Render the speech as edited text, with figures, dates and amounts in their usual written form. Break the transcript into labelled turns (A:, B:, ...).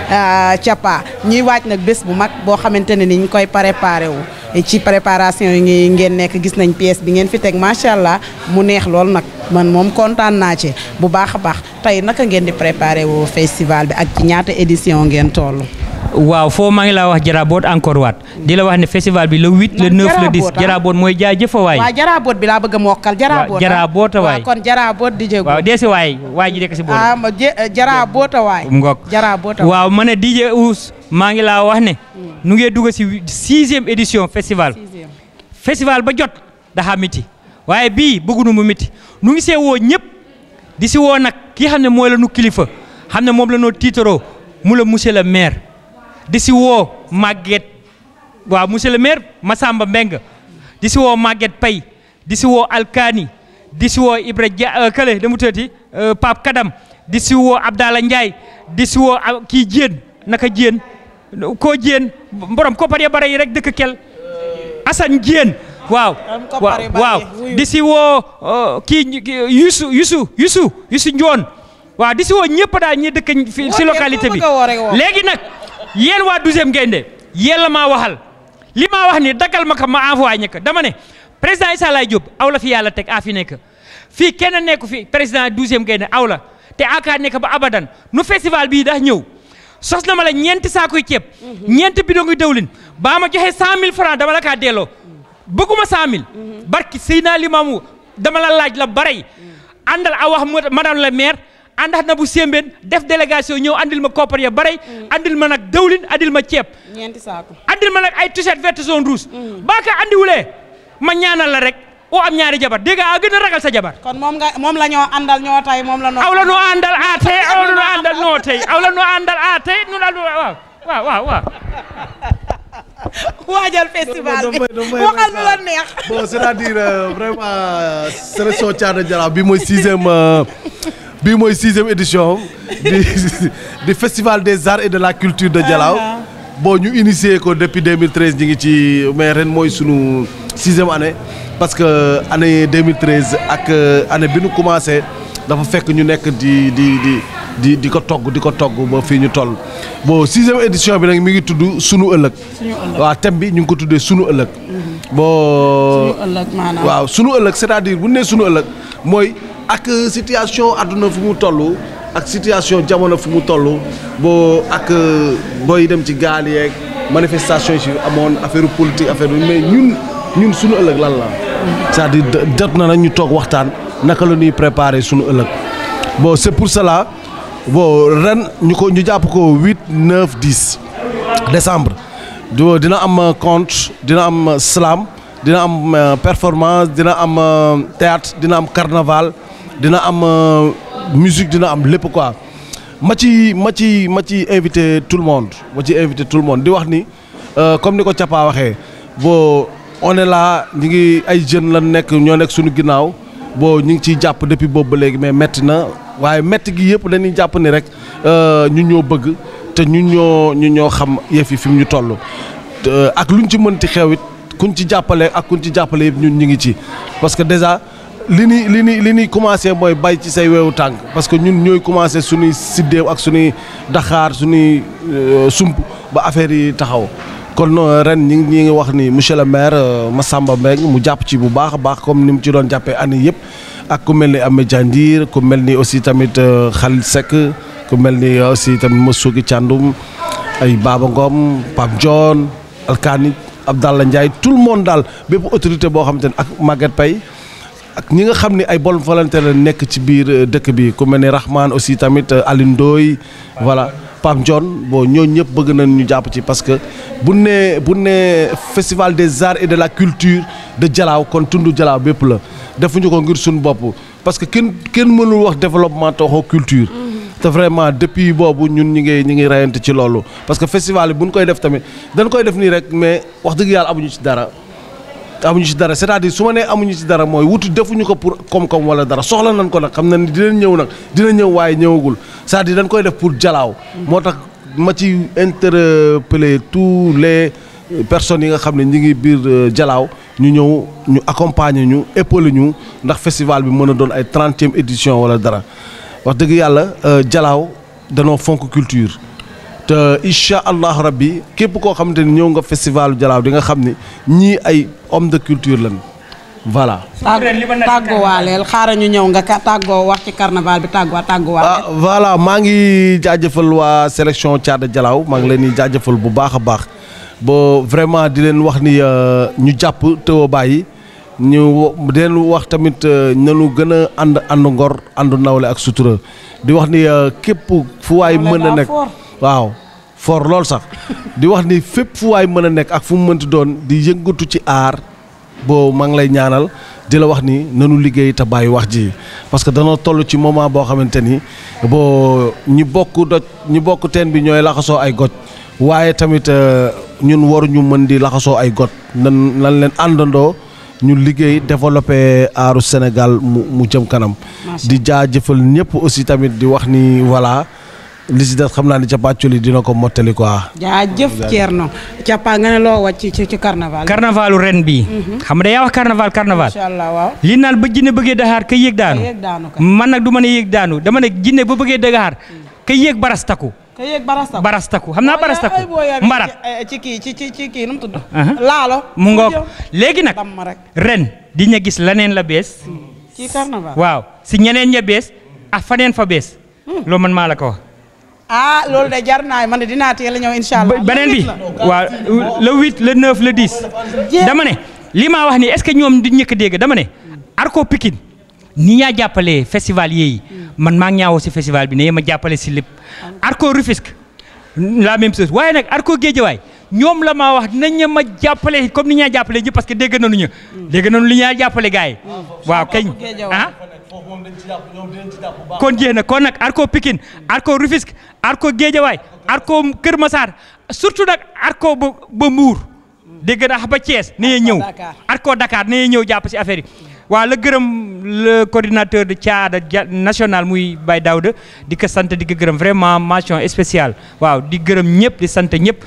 A: Thiapa ñuy waaj nag bés bu mag boo xamante ne ni ñu koy préparé wu ci préparation yi ngeen nekk gis nañ pièce bi ngeen fi teg macha allah mu neex lool nag man moom kontaan naa ci bu baax a baax tey naka ngeen di préparé wu festival bi ak ci ñaata édition ngeen toll.
B: waaw foo maa ngi laa wax jaraboot encore waat di la wax ne festival bi le 8 le 9 le 10 jaraboot mooy jaajëfa waay.
A: waaw jaraboot bi laa bëgg a mokkal jaraboot.
B: jaraboota waay
A: kon jaraboot di jéego.
B: waaw deesi waay waay ji nekk si boor.
A: ma jaraboota waay.
B: ngok
A: jaraboota waay
B: waaw ma ne DJ Ous maa ngi laa wax ne. nu ngee dugg si 6e édition festival. festival ba jot daxa miti waaye bii bëggunu mu miti nu ngi see woo ñëpp di si woo nag kii xam ne mooy la nu kilifa xam ne moom la noo tiitaroo mu la monsieur le maire. di si woo Maguette waaw monsieur le maire Massamba Mbeng di si woo Maguette Pay di si woo Alkani di si woo Ibra Dia Kële damu tëti Pape Kadam di si woo Abdallah Ndiaye di si woo kii Diène naka Diène koo Diène borom koppar ya bare yi rek dëkk kel Assane Diène waaw waaw di si woo kii Youssou Ndione waaw di si woo ñëpp daal ñi dëkk si localité bi léegi nag yéen waa 12e Gaïndé yéen la maa waxal li maa wax ni daggal ma ko ma envoyé ñëkk dama ne président Issa Laye Diop aw la fi yàlla teg a fi nekk fii kenn nekku fi président 12e Gaïndé aw la te aka nekk ba abadan nu festival bii daa ñëw sos na ma la ñeenti saakuy ceeb ñeenti bidon ngi dawlin baa ma joxe 100 000 francs dama la kaa delloo bëgguma 100 000 barki Seydina Limamou dama la laaj la barey àndal a wax madame la maire àndax na bu sémbeen def délégation ñëw andil ma koppar ya bare andil ma nag dawlin andil ma ceeb
A: ñeenti saako
B: andil ma nag ay t-shirt vert jaune rouge baa ka andiwulee ma ñaanal la rek o am ñaari jabar dégg nga a gën a ragal sa jabar
A: kon moom la ñoo àndal ñoo tay moom la
B: aw la noo àndal a tey aw la noo àndal noo tey aw la noo àndal a tey nu daal waaw
A: waajal festival bi waxal lu la neex
C: bon c'est-à-dire vraiment sélection Thiatou Dialaw bi mooy 6e édition du festival des arts et de la culture de Dialaw bon ñu initié ko depuis 2013 ñi ngi ci mais ren mooy sunu 6e année parce que année 2013 ak année bi ñu commencé dafa fekk ñu nekk di ko togg ba fii ñu toll bon 6e édition bi nag mi ngi tudd sunu ëllëg waaw thème bi ñu ngi ko tuddee sunu ëllëg bon waaw sunu ëllëg c'est-à-dire bu ñu nee sunu ëllëg mooy ak situation àdduna fu mu toll ak situation jamono fu mu toll boo ak booy dem ci gaal yeeg manifestation yi ci amoon affaire politique affaire bi mais ñun sunu ëllëg lan la c'est-à-dire jot na nag ñu toog waxtaan naka la ñuy préparer sunu ëllëg bon c'est pour cela bon ren ñu jàpp ko 8 9 10 décembre dina am conte dina am slam dina am performance dina am théâtre dina am carnaval dina am musique dina am lépp quoi ma ci invité tout le monde di wax ni comme ni ko Thiapa waxee bon on est là ñu ngi ay jeunes la ñoo nekk suñu ginnaaw bon ñu ngi ciy jàpp depuis boobu ba léegi mais metti na waaye metti gi yëpp dañuy jàpp ni rek ñun ñoo bëgg te ñun ñoo xam yëf yi fi mu ñu toll ak luñ ci mënti xew it kuñ ci jàppale ak kuñ ci jàppale yëpp ñun ñu ngi ci parce que déjà li ñuy commencé mooy bay ci say weewu tànk parce que ñun ñooy commencé suñuy siddéew ak suñuy daxaar suñuy sump ba affaire yi taxaw kon ren ñi ngi wax ni monsieur le maire Massamba Mbeng mu jàpp ci bu baax a baax comme ni mu ci doon jàppee année yëpp ak ku mel ni Amé Diandir ku mel ni aussi tamit Khalil Seck ku mel ni aussi tamit Moussouki Thiandoum ay Baba Ngom Pape John Alkani Abdallah Ndiaye tout le monde daal bépp autorité boo xamante ne ak Maguette Pay ak ñi nga xam ne ay bonne volonté la nekk ci biir dëkk bi ku mel ni Rahman aussi tamit Aline Ndoye voilà Pape John bon ñooñu ñëpp bëgg nañ ñu jàpp ci parce que bu nee festival des arts et de la culture de Dialaw kon tundu Dialaw bépp la defuñu ko ngir suñu bopp parce que kenn mënul wax développement te waxoo culture te vraiment depuis boobu ñun ñi ngi rayante ci loolu parce que festival bi bu ñu koy def tamit dañ koy def nii rek mais wax dëgg yàlla amuñu ci dara c'est-à-dire su ma nee amuñu ci dara mooy defuñu ko pour koom-koom wala dara soxla nañ ko nag xam na ni dina ñëw waaye ñëwagul c'est-à-dire dañ koy def pour Dialaw moo tax ma ci interpeller tous les personnes yi nga xam ne ñi ngi biir Dialaw ñu ñëw ñu accompagner ñu épauler ñu ndax festival bi mën a doon ay 30e édition wala dara wax dëgg yàlla Dialaw danoo fonk culture te incha allahu rabbi képp koo xamante ni ñëw nga festivalu Jalaaw di nga xam ni ñii ay homme de culture lañ voilà.
A: tàgguwaaleel xaaral ñu ñëw nga tàggoo wax ci carnaval bi tàgguwaaleel.
C: voilà maa ngi jaajëfal waa sélection Thiada Jalaaw maa ngi leen di jaajëfal bu baax a baax ba vraiment di leen wax ni ñu jàpp tëw a bàyyi ñu di leen wax tamit nanu gën a ànd ngor àndu nawle ak sutura di wax ni képp fu waay mën a nekk waaw fort lool sax di wax ni fépp fu waay mën a nekk ak fu mu mënti doon di yëngatu ci aar boo maa ngi lay ñaanal di la wax ni nanu liggéey te bàyyi wax ji parce que dana toll ci moment boo xamante ni boo ñi bokk teen bi ñooy laxasoo ay goj waaye tamit ñun waruñu mën di laxasoo ay got nan leen àndandoo ñu liggéey développé aaru Sénégal mu jëm kanam di jaajëfal ñëpp aussi tamit di wax ni voilà li si des xam naa ni cappaaculi dina ko mottali quoi.
A: jaajëf Thierno cappa nga ne loo wàcc ci carnaval.
B: carnavalu ren bii. xam nga yaa wax carnaval.
A: macha allah waaw.
B: li naan ba jinne bëggee Dakar ka yéeg daanu. man nag du ma ne yéeg daanu dama ne jinne ba bëggee Dakar ka yéeg barastaku.
A: ka yéeg
B: barastaku xam naa barastaku. mbarat
A: ci kii nu mu tudd. laalo
B: mu ngoog léegi nag ren di ña gis laneen la bees.
A: ci carnaval
B: waaw si ñeneen ña bees ak faneen fa bees. loolu man maa la ko wax.
A: loolu de jar naa man de dinaa teel a ñëw incha allah.
B: beneen bi waaw le 8 le 9 le 10. dama ne li maa wax ni est-ce que ñoom di ñëkk dégg dama ne. Arko Pikine ni ñaa jàppalee festival yi man maa ngi ñaawoo si festival bi ne ma jàppale si lépp. Arko Rufisque la même chose waaye nag Arko Guédiawaye ñoom la maa wax nañ ma jàppale comme ni ñaa jàppale ji parce que dégg nañu ñu. dégg nañu li ñaa jàppale gars yi. waaw kañ kon jéem na kon nag Arko Pikine Arko Rufisque Arko Guédiawaye Arko Kër Massar surtout nag Arko ba Mbour dégg naa ba Thiès nee ñëw Arko Dakar nee ñëw jàpp si affaire yi waaw la gërëm le coordinateur de Thiada national muy Baye Daouda di ko sant di ko gërëm vraiment mention spéciale waaw di gërëm ñëpp di sant ñëpp